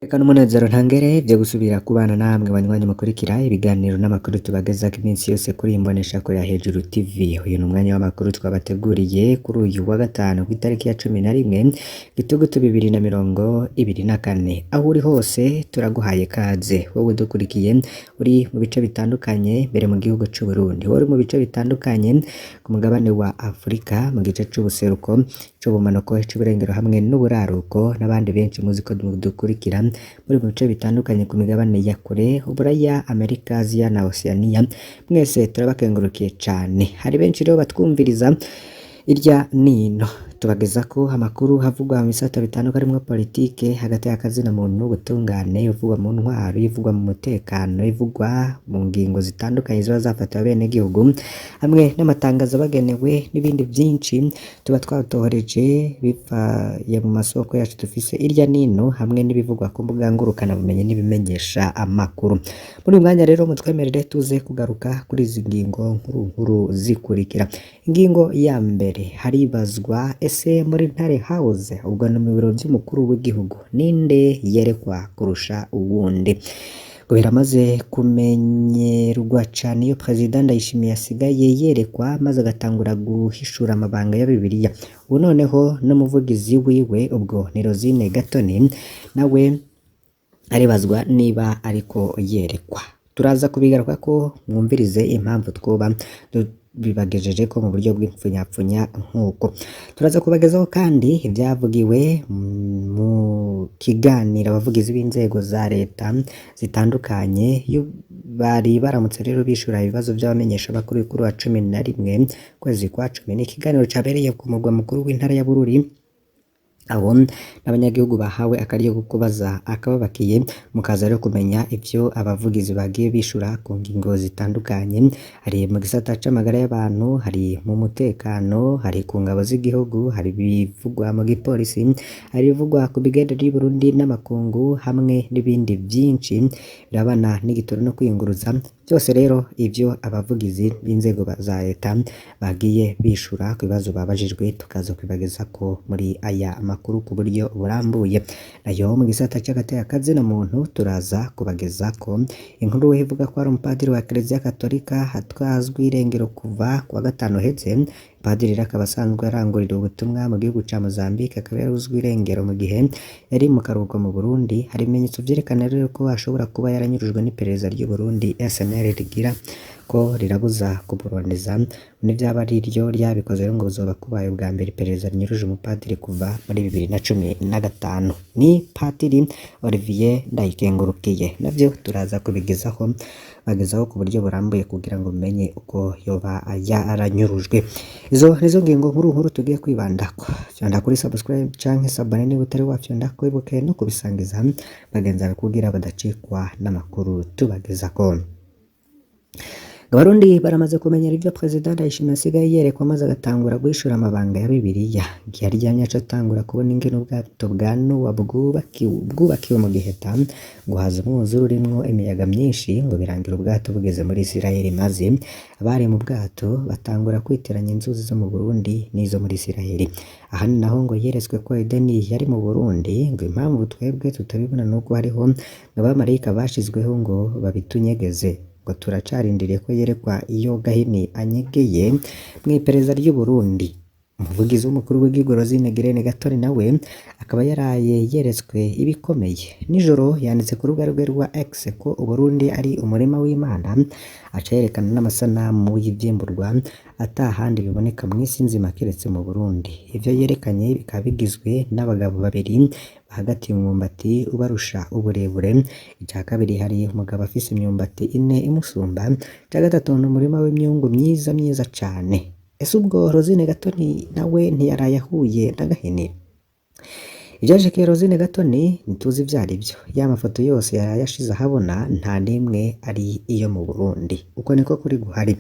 Reka n'umunezero ntangere vyo gusubira kubana namwe banywanyi mukurikira ibiganiro n'amakuru tubagezako iminsi yose kuri iyi mboneshakure ya Hejuru TV. Uyu ni umwanya w'amakuru twabateguriye kuri uyu wa gatanu kw'itariki ya 11 Gitugutu 2024. Aho uri hose turaguhaye kaze, wowe udukurikiye uri mu bice bitandukanye mbere mu gihugu c'Uburundi, wowe uri mu bice bitandukanye ku mugabane wa Afurika, mu gice c'ubuseruko, c'ubumanuko, c'uburengero hamwe n'uburaruko, n'abandi benshi muzi ko mudukurikira muri mu bice bitandukanye ku migabane ya kure, Uburaya, Amerika, Aziya na Oceania, mwese turabakengurukiye cane. Hari benshi rero batwumviriza irya nino, tubagezako amakuru havugwa mu bisata bitandukanye harimwo politike, hagati y'akazina muntu n'ubutungane, ivugwa mu ntwaro, ivugwa mu mutekano, ivugwa mu ngingo zitandukanye ziba zafatiwe abenegihugu, hamwe n'amatangazo abagenewe n'ibindi vyinshi tuba twatohoreje bivaye mu masoko yacu dufise irya nino, hamwe n'ibivugwa ku mbuga ngurukanabumenyi n'ibimenyesha amakuru. Muri uyu mwanya rero mutwemerere tuze kugaruka kuri izi ngingo nkuru nkuru zikurikira. Ingingo ya mbere, haribazwa ese muri Ntare House, ubwo ni mu biro vy'umukuru w'igihugu, ninde yerekwa kurusha uwundi? Ngo biramaze kumenyerwa cane iyo Perezida Ndayishimiye asigaye yerekwa maze agatangura guhishura amabanga ya Bibiliya. Ubu noneho n'umuvugizi wiwe, ubwo ni Rosine Gatoni, nawe aribazwa niba ariko yerekwa. Turaza kubigarukako mwumvirize impamvu twoba bibagejejeko mu buryo bw'impfunyapfunya nk'uko. Turaza kubagezaho kandi ivyavugiwe mu kiganiro abavugizi b'inzego za leta zitandukanye, iyo bari baramutse rero bishura ibibazo vy'abamenyeshamakuru kuri wa 11 kwezi kwa cumi. Ni ikiganiro cabereye ku murwa mukuru w'intara ya Bururi, aho n'abanyagihugu bahawe akaryo ko kubaza akababakiye, mukaza rero kumenya ivyo abavugizi bagiye bishura ku ngingo zitandukanye, hari mu gisata c'amagara y'abantu, hari mu mutekano, hari ku ngabo z'igihugu, hari ibivugwa mu gipolisi, hari ibivugwa ku migenderanire y'Uburundi n'amakungu, hamwe n'ibindi vyinshi birabana n'igitoro no kwiyunguruza. Vyose rero ivyo abavugizi b'inzego za leta bagiye bishura ku bibazo babajijwe, tukaza kubibagezako muri aya makuru ku buryo burambuye. Nayo mu gisata c'agateka kazina muntu turaza kubagezako inkuru ivuga ko hari umupadiri wa Kiliziya Katolika atwazwi irengero kuva kuwa gatanu uheze. Padiri rero akaba asanzwe arangurira ubutumwa mu gihugu ca Mozambique, akaba yaruzwi irengero mu gihe yari mu karuhuko mu Burundi. Hari ibimenyetso vyerekana rero ko ashobora kuba yaranyurujwe n'iperereza ry'u Burundi SNL rigira ko rirabuza kumurondeza, n'ivyaba ari ryo ryabikoze rero ngo buzoba kubaye ubwa mbere iperereza rinyuruje umupadiri kuva muri 2015. Ni Padiri Olivier Ndayikengurukiye, navyo turaza kubigezaho bagezaho ku buryo burambuye kugira ngo mumenye uko yoba yaranyurujwe. Izo nizo ngingo nkuru nkuru tugiye kwibandako. Fyonda kuri subscribe canke s'abonner niba utari wafyondako, wibuke no kubisangiza bagenzi bawe kugira badacikwa n'amakuru tubagezako. Abarundi baramaze kumenyera ivyo Perezida Ndayishimiye asigaye yerekwa maze agatangura guhishura amabanga ya Bibiliya. Igihe aryamye aca atangura kubona ingene ubwato bwa Nowa bwubakiwe mu Giheta, ngo haza umwuzure urimwo imiyaga myinshi, ngo birangira ubwato bugeze muri Isirayeli, maze abari mu bwato batangura kwitiranya inzuzi zo mu Burundi n'izo muri Isirayeli. Aha ni naho ngo yeretswe ko Edeni yari mu Burundi, ngo impamvu twebwe tutabibona nuko hariho abamarayika bashizweho ngo babitunyegeze, ngo turacarindiriye ko yerekwa iyo Gahini anyegeye mw'iperereza ry'u Burundi. Umuvugizi w'umukuru w'igihugu Rosine Girene Gatoni nawe akaba yaraye yeretswe ibikomeye. Nijoro yanditse ku rubuga rwe rwa X ko Uburundi ari umurima w'Imana, aca yerekana n'amasanamu y'ivyimburwa ata handi biboneka mw'isi nzima kiretse mu Burundi. Ivyo yerekanye bikaba bigizwe n'abagabo babiri bahagatiye umwumbati ubarusha uburebure, ica kabiri hari umugabo afise imyumbati ine imusumba, ica gatatu ni umurima w'imyungu myiza myiza cane. Ese ubwo Rosine Gatoni nawe ntiyaraye ahuye na Gahini? Ivyashikiye Rosine Gatoni ntituzi ivyo arivyo. Ya mafoto yose yaraye ashize ahabona nta n'imwe ari iyo mu Burundi. Uko niko kuri guhari.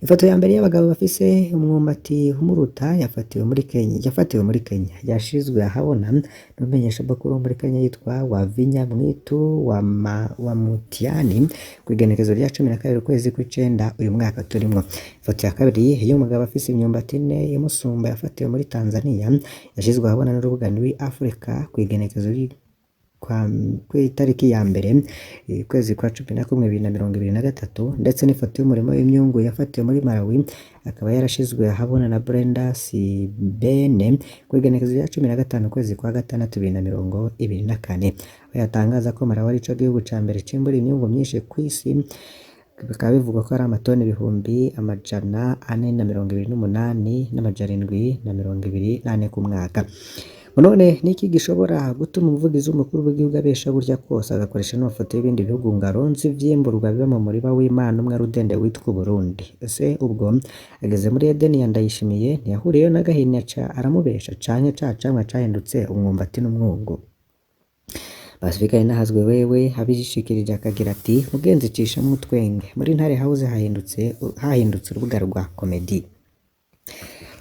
Ifoto ya mbere y'abagabo bafise umwumbati umuruta yafatiwe muri Kenya, yafatiwe muri Kenya, yashizwe ahabona n'umumenyeshamakuru wo muri Kenya yitwa Wavinya Mwitu wa Mutiani kw'igenekerezo rya 12 ukwezi kw'icenda uyu mwaka turimwo. Ifoto ya kabiri y'umugabo afise imyumbati ine imusumba yafatiwe muri Tanzania yashizwe ahabona n'urubuga New Africa kw'igenekerezo kw'itariki ya mbere ukwezi kwa 11 2023, ndetse n'ifoto y'umurima w'imyungu yafatiwe muri Malawi akaba yarashizwe ahabona na Brenda Sibene kw'igenekerezo rya 15 ukwezi kwa gatandatu 2024, aho yatangaza ko Malawi arico gihugu ca mbere cimbura imyungu myinshi kw'isi, bikaba bivugwa ko ari amatoni 428,724 ku mwaka. None niki gishobora gutuma umuvugizi w'umukuru w'igihugu abesha gutya kose, agakoresha n'amafoto y'ibindi bihugu ngo aronse ivyiimburwa biba mu murima w'Imana umwe rudende witwa Uburundi? Ese ubwo ageze muri Edeni ya Ndayishimiye ntiyahuriyeyo n'agahini aca aramubesha, canke ca camwa cahindutse umwumbati n'umwungu? Pacifique Ninahazwe wewe abishikirije akagira ati mugenzi cishamwo utwenge, muri Ntare House hahindutse urubuga rwa komedi.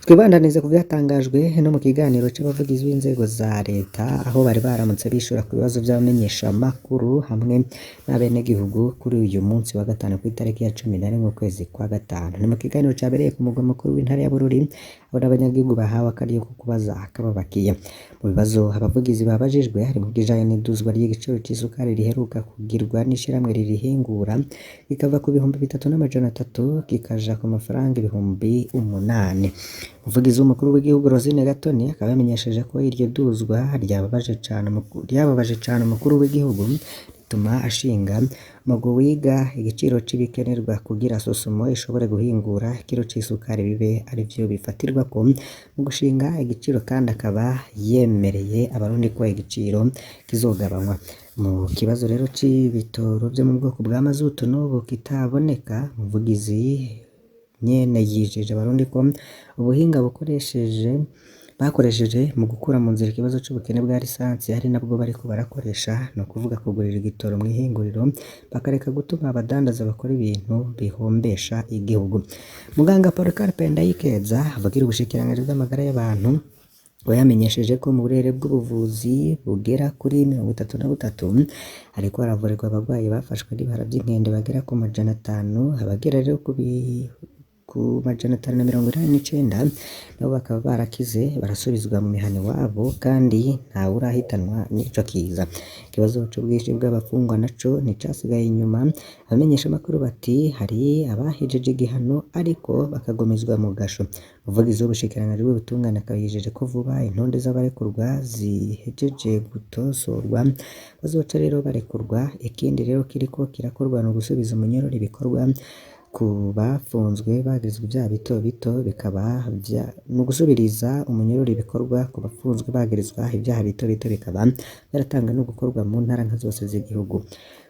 Twibandanize ku vyatangajwe no mu kiganiro c'abavugizi b'inzego za leta, aho bari baramutse bishura ku bibazo vy'abamenyeshamakuru hamwe n'abenegihugu kuri uyu munsi wa gatanu kw'itariki ya 11 ukwezi kwa gatanu. Ni mu kiganiro cabereye ku mugwa mukuru w'intara ya Bururi, aho n'abanyagihugu bahawe akaryo ko kubaza akababakiye. Mu bibazo abavugizi babajijwe harimwo ikijanye n'iduzwa ry'igiciro c'isukari riheruka kugirwa n'ishirahamwe ririhingura, kikava ku 3,300 kikaja ku mafaranga 8,000. Umuvugizi w'umukuru w'igihugu Rosine Gatoni akaba yamenyesheje ko iryo duzwa ryababaje cane umukuru w'igihugu, rituma ashinga umugwi wiga igiciro c'ibikenerwa kugira Sosumo ishobore guhingura ikiro c'isukari bibe arivyo bifatirwako mu gushinga igiciro, kandi akaba yemereye abarundi ko igiciro kizogabanywa. Mu kibazo rero c'ibitoro vyo mu bwoko bwa mazutu n'ubu kitaboneka, umuvugizi nyene yijeje abarundi ko ubuhinga bakoresheje mu gukura mu nzira ikibazo c'ubukene bwa lisansi ari nabwo bariko barakoresha, ni ukuvuga kugurira igitoro mw'ihinguriro bakareka gutuma abadandaza bakora ibintu bihombesha igihugu. Muganga Polycarpe Ndayikeza avugira ubushikiranganji bw'amagara y'abantu we yamenyesheje ko mu burere bw'ubuvuzi bugera kuri 33 hariko haravurirwa abarwayi bafashwe n'ibihara vy'inkende bagera ku 500, abagera rero ku 589 nabo bakaba barakize barasubizwa mu mihana iwabo, kandi ntawurahitanwa n'ico kiza. Ikibazo c'ubwinshi bw'abafungwa naco nticasigaye inyuma, abamenyeshamakuru bati hari abahejeje igihano ariko bakagumizwa mu gasho. Umuvugizi w'ubushikiranganji bw'ubutungane akaba yijeje ko vuba intonde z'abarekurwa zihejeje gutosorwa, bazoca rero barekurwa. Ikindi rero kiriko kirakorwa ni ugusubiza umunyororo ibikorwa ku bafunzwe bagirizwa ivyaha bito bito, bikaba ni ugusubiriza umunyororo ibikorwa ku bafunzwe bagirizwa ivyaha bito bito, bikaba vyaratangwa no gukorwa mu ntara nka zose z'igihugu.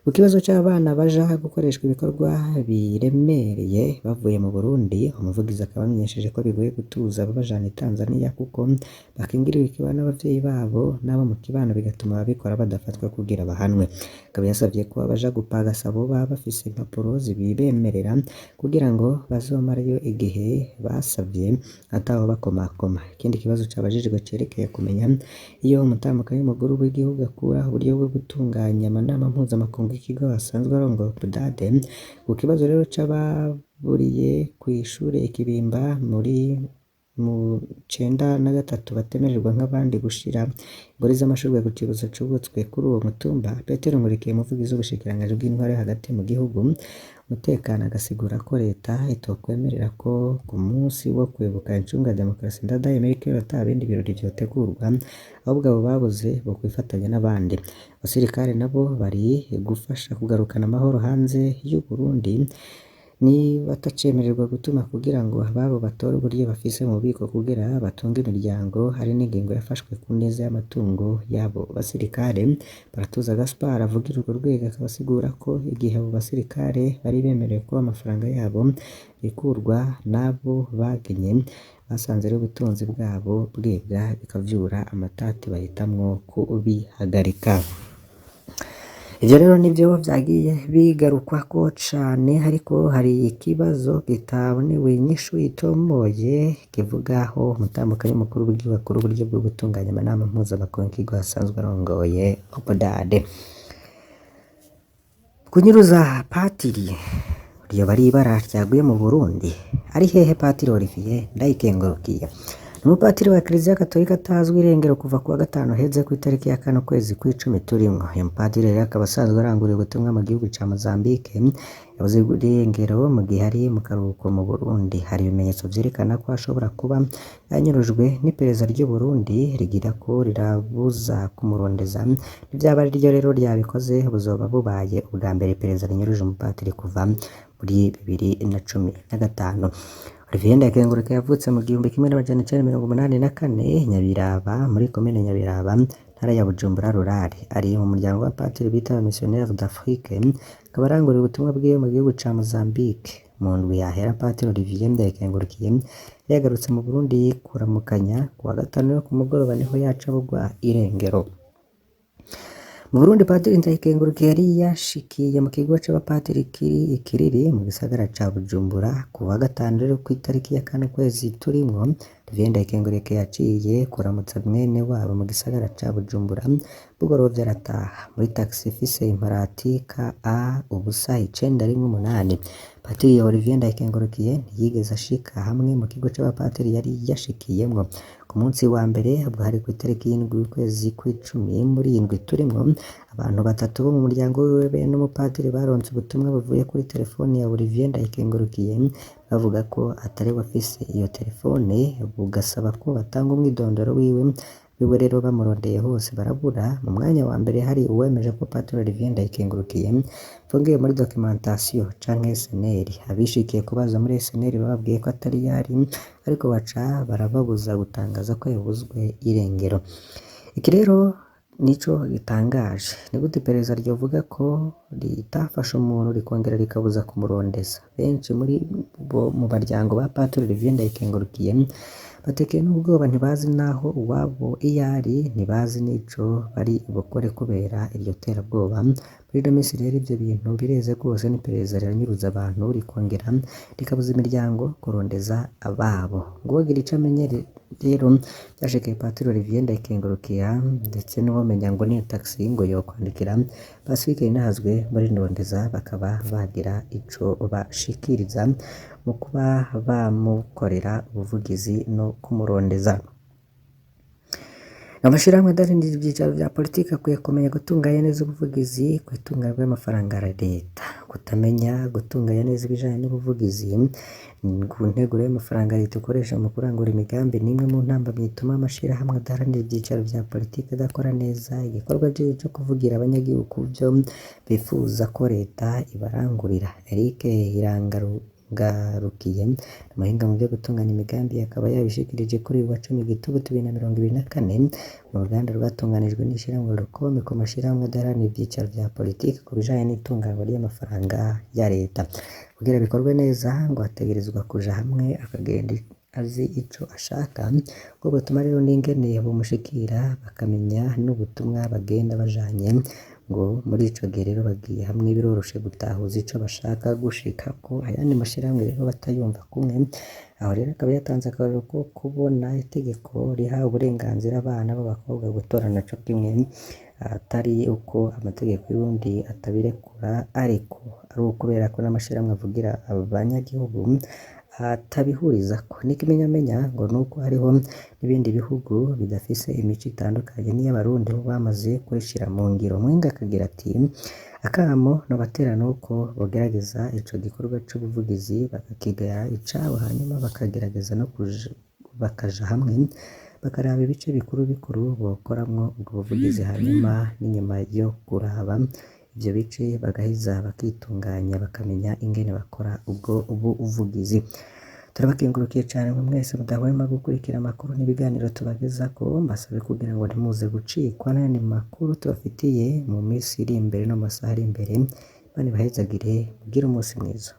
Ku kibazo c'abana baja gukoreshwa ibikorwa biremereye bavuye mu Burundi, umuvugizi akaba amenyesheje ko bigoye gutuza ababajana i Tanzania kuko bakingiriwe ikibano n'abavyeyi babo n'abo mu kibano, bigatuma ababikora badafatwa kugira bahanwe. Akaba yasavye ko abaja gupagasa boba bafise impapuro zibibemerera kugira ngo bazomareyo igihe basavye ataho bakomakoma. Ikindi kibazo cabajijwe cerekeye kumenya iyo umutambukanyi w'umukuru w'igihugu akura uburyo bwo gutunganya amanama mpuzamakungu y'ikigo asanzwe arongoye PDAD. Ku kibazo rero c'ababuriye kw'ishure Ikibimba muri mu 93 batemererwa nk'abandi gushira ingori z'amashurwe ku cibutso cubatswe kuri uwo mutumba, Petero Nkurikiye umuvugizi w'ubushikiranganji bw'intwaro yo hagati mu gihugu umutekano agasigura ko leta itokwemerera ko ku munsi wo kwibuka incungu ya demokarasi Ndadaye Melchior ata bindi birori vyotegurwa, ahubwo abo babuze bokwifatanya n'abandi. Abasirikare nabo bari gufasha kugarukana amahoro hanze y'Uburundi ni batacemererwa gutuma kugira ngo ababo batore uburyo bafise mu bubiko kugira batunge imiryango, hari n'ingingo yafashwe ku neza y'amatungo y'abo basirikare. Baratuza Gaspard avugira urwo rwego akaba asigura ko igihe abo basirikare bari bemerewe kuba amafaranga yabo bikurwa n'abo bagenye, basanze rero ubutunzi bwabo bwibwa bikavyura amatati bahitamwo kubihagarika. Ivyo rero nivyo vyagiye bigarukwako cane, ariko hari ikibazo kitabonewe inyishu itomoye kivuga aho umutambukanyi w'umukuru w'igihugu akura uburyo bwo gutunganya amanama mpuzamakungu y'ikigo asanzwe arongoye OPDAD. Kunyuruza patiri ryoba ari ibara ryaguye mu Burundi? Ari hehe Patiri Olivier Ndayikengurukiye? Umupatiri wa Kiliziya Gatolika atazwi irengero kuva kuwa gatanu heze kw'itariki ya kane ukwezi kw'icumi turimwo. Uyu mupadiri rero akaba asanzwe arangurira ubutumwa mu gihugu ca Mozambique, yabuze irengero mu gihe ari mu karuhuko mu Burundi. Hari ibimenyetso vyerekana ko ashobora kuba yanyurujwe n'iperereza ry'u Burundi rigirako rirabuza kumurondeza. Nivyaba ariryo rero ryabikoze, buzoba bubaye ubwa mbere iperereza rinyuruje umupatiri kuva muri 2015. Olivier Ndayikenguruka yavutse mu 1984 Nyabiraba muri komine Nyabiraba, ntara ya Bujumbura Rurale. Ari mu muryango wa patiri bita Missionnaires d'Afrique, akaba arangurira ubutumwa bwiwe mu gihugu ca Mozambique. Mu ndwi yahera Patiri Olivier Ndayikengurukiye yagarutse mu Burundi kuramukanya, kuwa gatanu ku mugoroba niho yaca abugwa irengero. Mu Burundi Padiri Ndayikengurukiye yari yashikiye mu kigo c'abapatiri kiri i Kiriri mu gisagara ca Bujumbura ku wa gatanu rero kw'itariki ya kane ukwezi turimwo. Olivier Ndayikengurukiye yaciye kuramutsa mwene wabo mu gisagara ca Bujumbura, bugorovye arataha muri taxi ifise imparati KA 0 918. Patiri Olivier Ndayikengurukiye ntiyigeze ashika hamwe mu kigo c'abapatiri yari yashikiyemwo. Ku munsi wa mbere, ubwo hari kw'itariki y'indwi y'ukwezi kw'icumi muri iyi ndwi turimwo, abantu batatu bo mu muryango wiwe be n'umupadiri baronse ubutumwa buvuye kuri telefoni ya Olivier Ndayikengurukiye, bavuga ko atari we afise iyo telefone, bugasaba ko batanga umwidondoro wiwe. Biwe rero bamurondeye hose barabura. Mu mwanya wa mbere hari uwemeje ko Patiri Olivier Ndayikengurukiye mfungiye muri documentation canke SNL. Abishikiye kubaza muri SNL bababwiye ko atari yari, ariko baca barababuza gutangaza ko yabuzwe irengero. Iki rero nico gitangaje. Ni gute iperereza ryovuga ko ritafashe umuntu rikongera rikabuza kumurondeza? Benshi muri bo mu baryango ba Patiri Olivier Ndayikengurukiye batekeye n'ubwoba, ntibazi naho uwabo iyo ari, ntibazi n'ico bari bukore kubera iryo terabwoba. Muri ino minsi rero ivyo bintu bireze rwose, n'iperereza riranyuruza abantu rikongera rikabuza imiryango kurondeza ababo. Ngo uwogira ico amenye rero vyashikiye Patiri Olivier Ndayikengurukiye, ndetse n'uwomenya ngo niyo taxi, ngo yokwandikira Pacifique Ninahazwe muri Ndondeza, bakaba bagira ico bashikiriza mu kuba bamukorera ubuvugizi no kumurondeza. Amashirahamwe adaharanira ivyicaro vya politiki akwiye kumenya gutunganya neza ubuvugizi kw'itunganywa ry'amafaranga ya leta. Kutamenya gutunganya neza ibijanye n'ubuvugizi ku nteguro y'amafaranga leta ikoresha mu kurangura imigambi ni imwe mu ntambamyi ituma amashirahamwe adaharanira ivyicaro vya politiki adakora neza igikorwa ciwe co kuvugira abanyagihugu kuvyo bifuza ko leta ibarangurira. Eric Irangarukiye, umuhinga mu vyo gutunganya imigambi, akaba yabishikirije kuri uyu wa 10 Gitugutu 2024 mu ruganda rwatunganijwe n'ishirahamwe Rukome ku mashirahamwe adaharanira ivyicaro vya politiki ku bijanye n'itunganywa ry'amafaranga ya leta. Kugira bikorwe neza ngo ategerezwa kuja hamwe akagenda azi ico ashaka, ubwo butuma rero n'ingene bomushikira bakamenya n'ubutumwa bagenda bajanye. Ngo muri ico gihe rero bagiye hamwe biroroshe gutahuza ico bashaka gushikako, ayandi mashirahamwe rero batayumva kumwe. Aho rero akaba yatanze akarorero ko kubona itegeko riha uburenganzira abana b'abakobwa gutorana co kimwe, atari uko amategeko y'Uburundi atabirekura, ariko ari ukubera ko n'amashirahamwe avugira abanyagihugu atabihurizako. N'ikimenyamenya ngo nuko hariho n'ibindi bihugu bidafise imico itandukanye n'iy'Abarundi bo bamaze kurishira mu ngiro. Muhinga akagira ati: akamo nobatera nuko bogerageza ico gikorwa c'ubuvugizi bakakigaya icabo, hanyuma bakagerageza no bakaja hamwe bakaraba ibice bikuru bikuru bokoramwo ubwo buvugizi, hanyuma n'inyuma yo kuraba ivyo bice bagaheza bakitunganya bakamenya ingene bakora ubwo buvugizi. Turabakengurukiye cane mwe mwese mudahwema gukurikira amakuru n'ibiganiro tubagezako. Mbasabe kugira ngo ntimuze gucikwa n'ayandi makuru tubafitiye mu minsi iri imbere no mu masaha ari imbere. Imana ibahezagire, mugire umunsi mwiza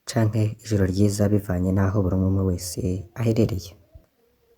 canke ijoro ryiza bivanye n'aho buri umwe wese aherereye.